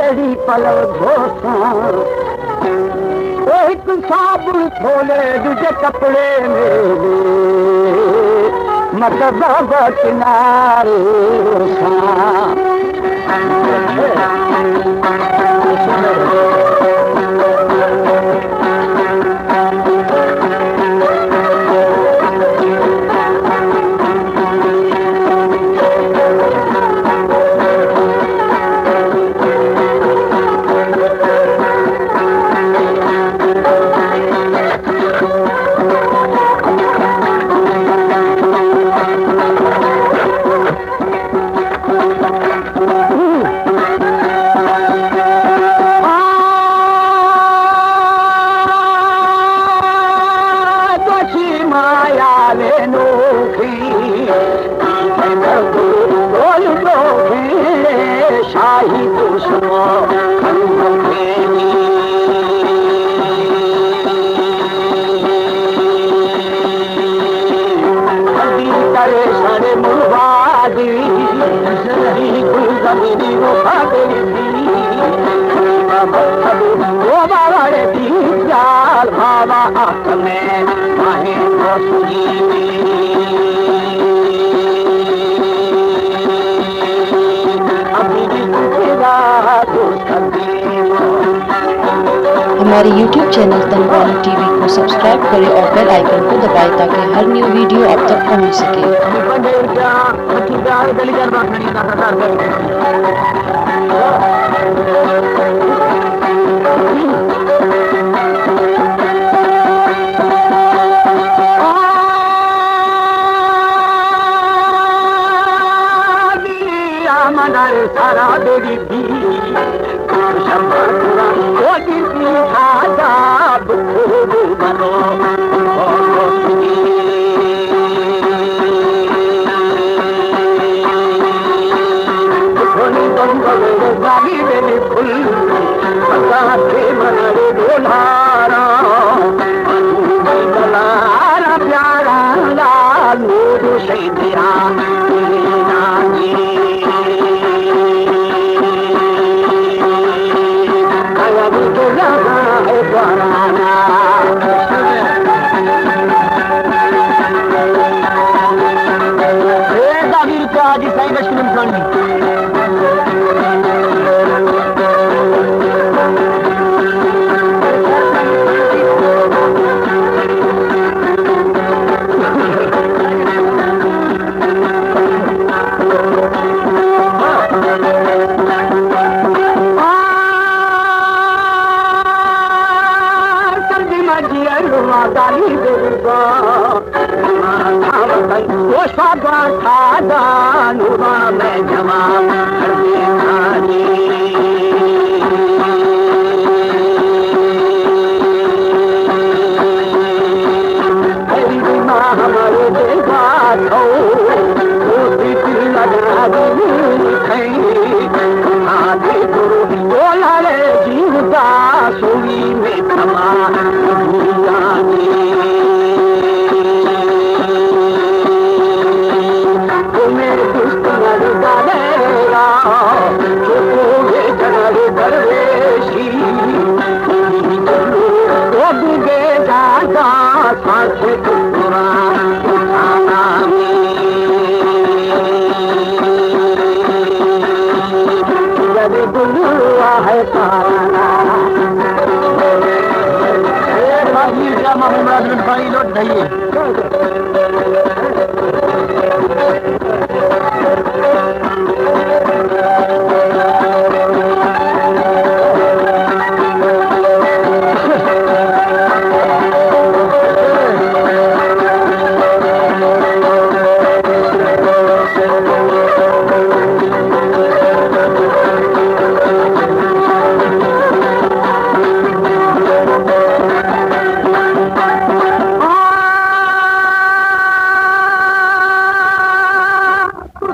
تیری پلو دھوساں، او ہک صابن تھولے، دوجے کپڑے میلے، مت بابا کنارے روساں۔ شاہی دوشمو، کدی کرے سر مرادی، دی گل زمینی رو خاطر دی، بابا دی جال بابا آخ میں ماہیں دوستی۔ ہمارے یوٹیوب چینل تنگوانی ٹی وی کو سبسکرائب کریں اور بیل آئیکن کو دبائیں تاکہ ہر نیو ویڈیو آپ تک پہنچ سکے۔ منر سرا بگی دی، شمع ترا کوٹی دی خاجا بکو بنو۔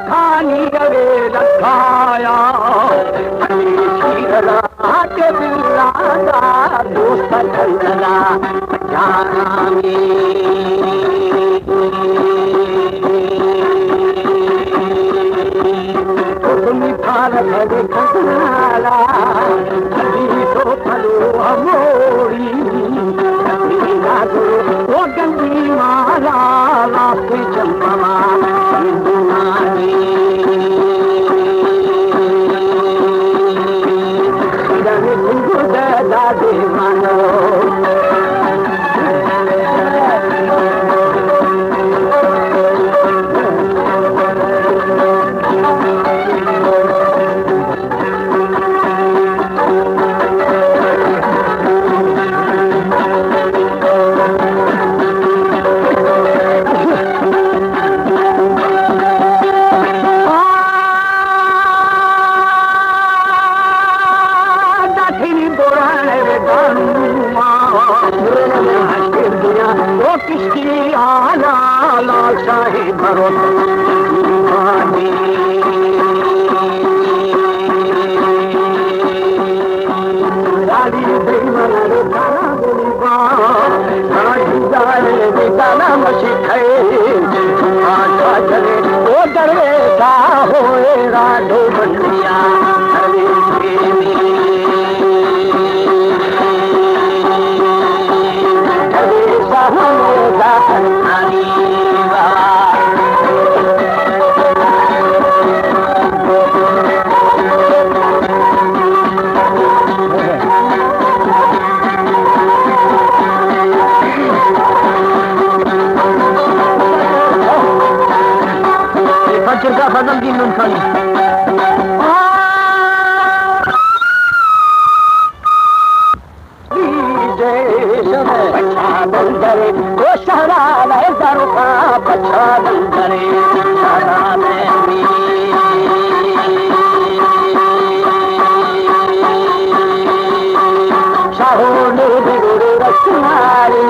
کھانی روے رکھایا، ہمیشی رات دلانا، دوست کھلنا جانا میں۔ تم پھال بھر کھنالا، کشتی آنا لال شاہی بروت۔ لالی دیوان کارا گلی با، راجی جائے دیدانا مشی کھے، آشا چلے او درویشا ہوئے راڈو بندیا، درویش فجر کا فضل دی نون کھانی۔ شاہو نے بگڑ رسماری،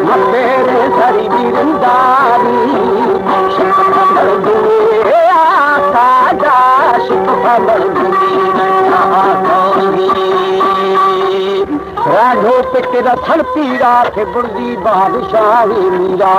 مپیر سری گرنداری، شکفہ مردمی آقا دا، شکفہ مردمی آقا دا۔ راجو پکر سر پیرا کہ بردی بادشاہی میرا۔